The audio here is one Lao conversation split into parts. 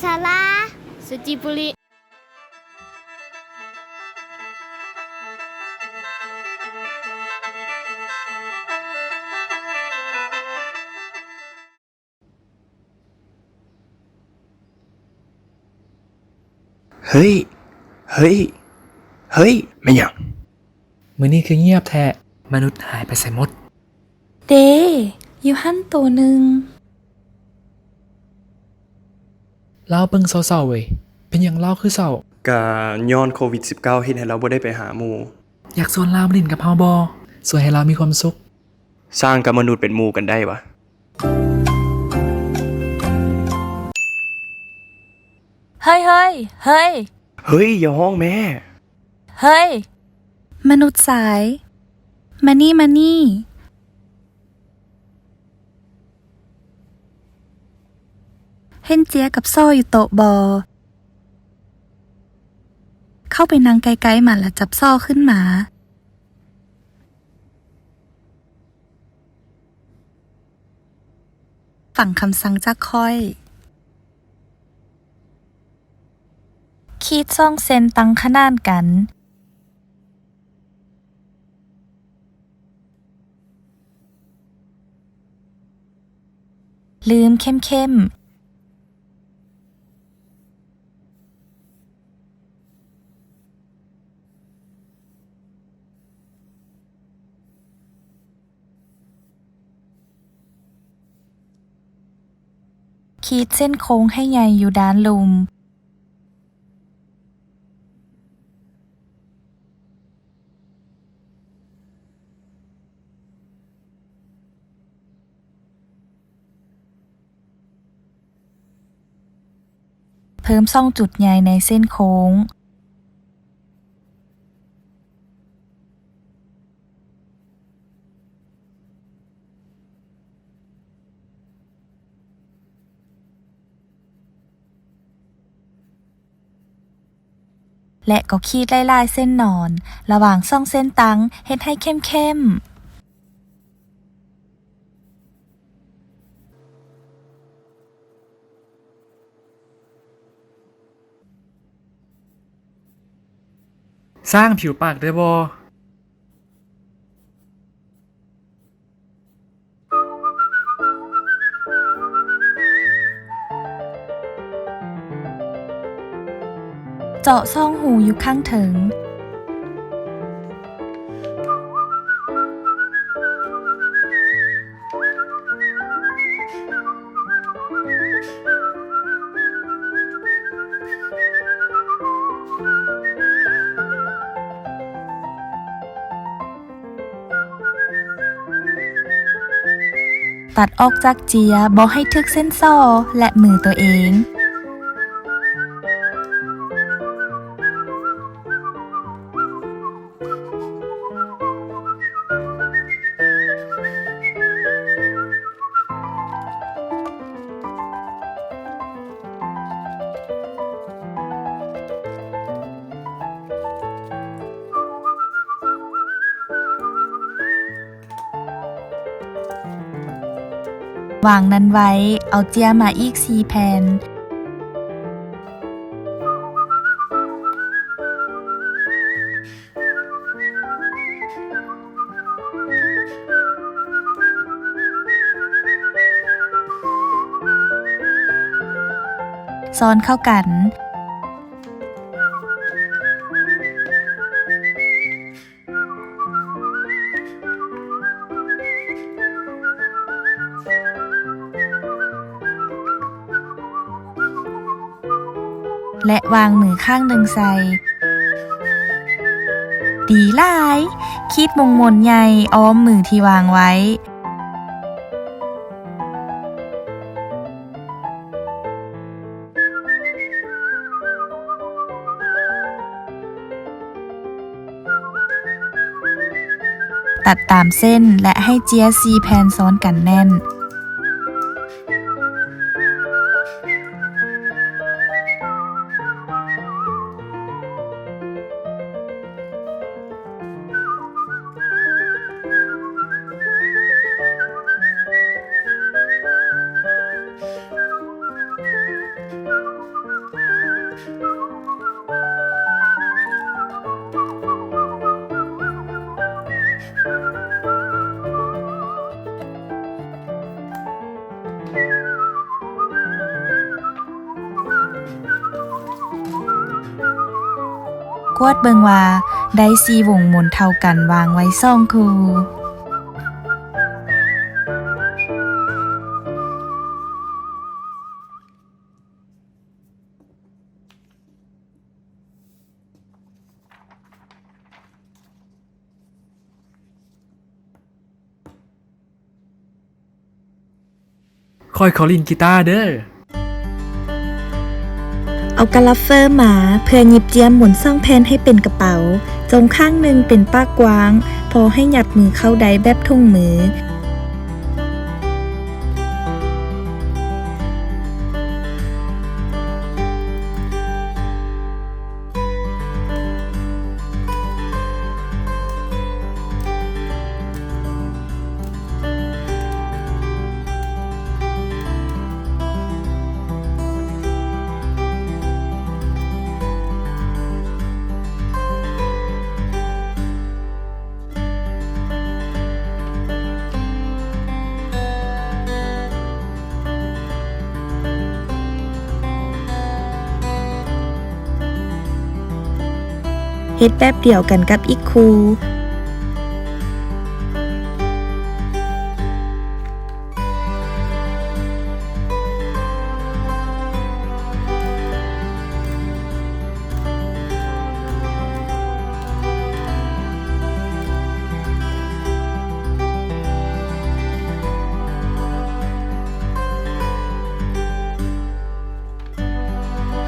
ສາລາ ສຸຈິປຸລິ. ເຮີ້ຍ ເຮີ້ຍ ເຮີ້ຍ ແມ່ນຫຍັງ? ມື້ນີ້ຄືງຽບແທ້? ມະນຸດຫາຍໄປໃສໝົດ? ເດ້ ຢູ່ຫັ້ນໂຕໜຶ່ງ. ລາວເບິ່ງເສົ້າໆເວີຍ. ເປັນຫຍັງລາວຄືເສົ້າ? ກະຍ້ອນໂຄວິດສິບເກົ້າເຮັດໃຫ້ລາວບໍ່ໄດ້ໄປຫາໝູ່. ຢາກຊວນລາວມາຫຼິ້ນກັບເຮົາບໍ່? ຊ່ວຍໃຫ້ລາວມີຄວາມສຸກ. ຊ້າງກັບມະນຸດເປັນໝູ່ກັນໄດ້ຫວາ? ເຮີ້ຍ ເຮີ້ຍ ເຮີ້ຍ ເຮີ້ຍ ຢ່າຮ້ອງແມ້. ເຮີ້ຍ ມະນຸດຊາຍ ມານີ້ ມານີ້. ເຫັນເຈຍກັບຊໍຢູ່ໂຕະບໍ່? ເຂົ້າໄປນັ່ງໃກ້ໆມັນ ແລ້ວຈັບຊໍຂຶ້ນມາ. ຟັງຄຳສັ່ງຈາກຂ້ອຍ. ຂີດຊ່ອງເສັ້ນຕັ້ງຂະໜານກັນ. ລືມເຂັ້ມໆ. ຂີດເສັ້ນໂຄ້ງໃຫ້ໃຫຍ່ຢູ່ດ້ານລຸ່ມ. ເພີ່ມຊ່ອງຈຸດໃຫຍ່ໃນເສັ້ນໂຄ້ງ. ແລະ ກໍຂີດຫຼາຍໆເສັ້ນນອນ ລະຫວ່າງຊ່ອງເສັ້ນຕັ້ງ ເຮັດໃຫ້ເຂັ້ມໆ. ສ້າງຜິວປາກໄດ້ບໍ່? ເຈາະຊ່ອງຮູຢູ່ຂ້າງເທິງ. ຕັດອອກຈາກເຈຍ ບໍ່ໃຫ້ຖືກເສັ້ນສໍ ແລະ ມືຕົວເອງ. ວາງນັ້ນໄວ້, ເອົາເຈ້ຍມາອີກສີ່ແຜ່ນ. ຊ້ອນເຂົ້າກັນ. ແລະ ວາງມືຂ້າງໜຶ່ງໃສ່. ດີຫຼາຍ! ຂີດມົງມົນໃຫຍ່ອ້ອມມືທີ່ວາງໄວ້. ຕັດຕາມເສັ້ນ ແລະ ໃຫ້ເຈ້ຍສີ່ແຜ່ນຊ້ອນກັນແໜ້ນ. ແ ກວດເບິ່ງວ່າໄດ້ສີ່ວົງມົນເທົ່າກັນວາງໄວ້ສອງຄູ່. ຂ້ອຍຂໍຫຼິ້ນກີຕາເດີ້. ເອົາກະລັບເຟີມາເພື່ອຫຍິບຈຽມມົນສອງແຜ່ນໃຫ້ເປັນກະເປົາ. ຈົ່ງຂ້າງໜຶ່ງເປັນປາກກວ້າງ ພໍໃຫ້ຫຍັບມືເຂົ້າໄດ້ແບບຖົງມື. ເຮັດແບບດຽວກັນກັບອີກຄູ່.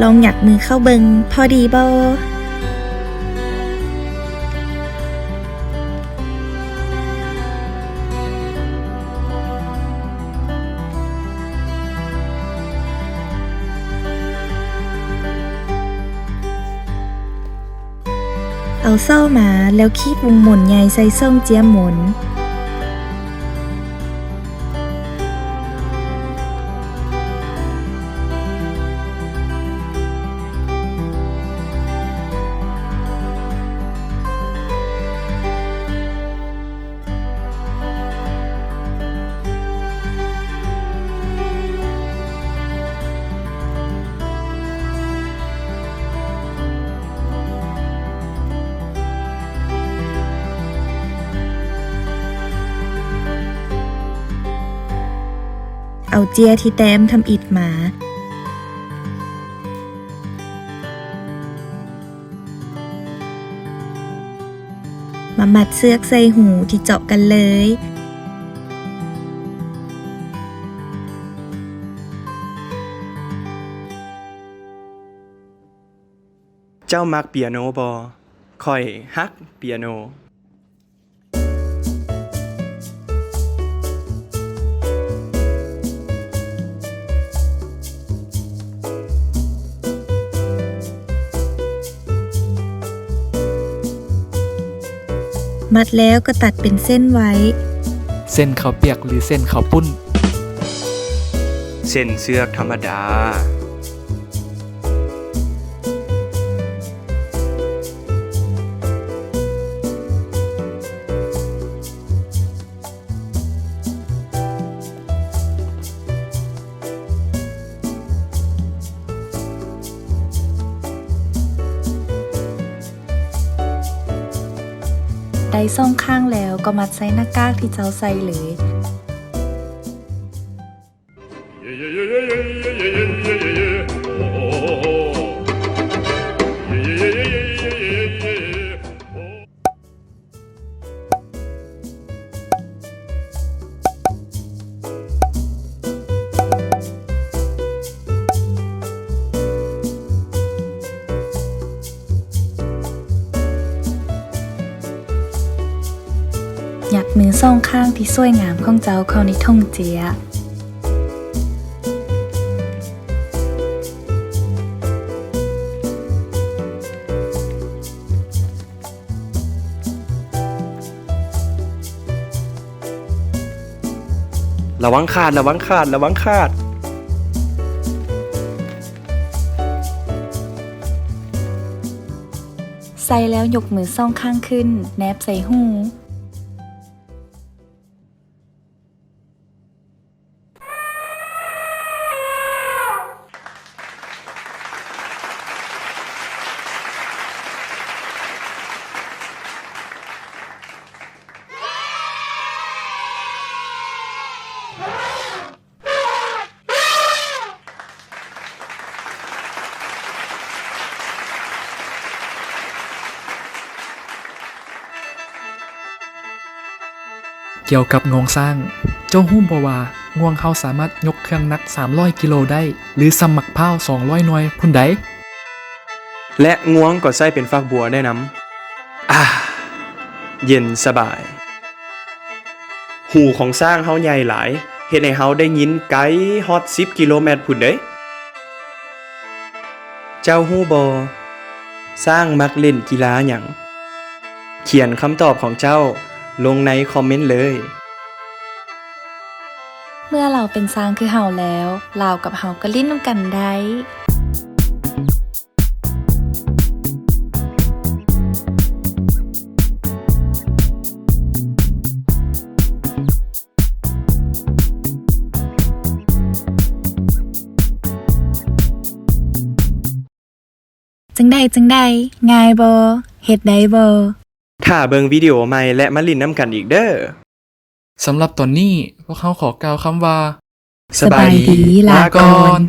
ລອງຫຍັບມືເຂົ້າເບິ່ງ ພໍດີບໍ່? ເອົາສໍ້ມາ ແລ້ວຂີດວົງມົນໃຫຍ່ໃສ່ຊ່ອງຈ້ຽມມົນ. ເອົາເຈ້ຍທີ່ແຕ້ມທຳອິດມາ. ມາມັດເຊືອກໃສ່ຮູທີ່ເຈາະກັນເລີຍ. ເຈົ້າມັກປຽໂນບໍ່? ຂ້ອຍຮັກປຽໂນ. ມັດແລ້ວກໍຕັດເປັນເສັ້ນໄວ້. ເສັ້ນເຂົ້າປຽກ ຫຼື ເສັ້ນເຂົ້າປຸ້ນ? ເສັ້ນເຊືອກທຳມະດາ. ໄດ້ສອງຂ້າງແລ້ວກໍມັດໃສ່ໜ້າກາກທີ່ເຈົ້າໃສ່ເລີຍ. ຫຍັບມືສອງຂ້າງທີ່ສວຍງາມຂອງເຈົ້າເຂົ້າໃນຖົງເຈ້ຍ. ລະວັງຂາດ, ລະວັງຂາດ, ລະວັງຂາດ. ໃສ່ແລ້ວຍົກມືສອງຂ້າງຂຶ້ນ ແນບໃສ່ຫູ. ເ ກ່ຽວກັບງວງຊ້າງ, ເຈົ້າຮູ້ບໍ່ວ່າງວງເຮົາສາມາດຍົກເຄື່ອງໜັກສາມຮ້ອຍກິໂລໄດ້ ຫຼື ສ່ຳໝາກພ້າວສອງຮ້ອຍໜ່ວຍພຸ້ນໃດ໋. ແລະ ງວງກໍໃຊ້ເປັນຝັກບົວໄດ້ນຳ. ອາ ເຢັນສະບາຍ. ຫູຂອງຊ້າງເຮົາໃຫຍ່ຫຼາຍ, ເຮັດໃຫ້ເຮົາໄດ້ຍິນໄກຮອດສິບກິໂລແມັດພຸ້ນເດ້. ເຈົ້າຮູ້ບໍ່ ຊ້າງມັກຫຼິ້ນກິລາຫຍັງ? ຂຽນຄຳຕອບຂອງເຈົ້າລົງໃນຄອມເມັນເລີຍ. ເມື່ອລາວເປັນຊ້າງຄືເຮົາແລ້ວ, ລາວກັບເຮົາກໍຫຼິ້ນນຳກັນໄດ້. ຈັ່ງໃດ ຈັ່ງໃດ? ງ່າຍບໍ່? ເຮັດໄດ້ບໍ່? ຖ້າເບິ່ງວິດີໂອໃໝ່ ແລະ ມາຫຼິ້ນນຳກັນອີກເດີ້. ສຳລັບຕອນນີ້, ພວກເຮົາຂໍກ່າວຄຳວ່າ ສະບາຍດີ, ສະບາຍດີ, ລາກ່ອນ. ລາກ່ອນ.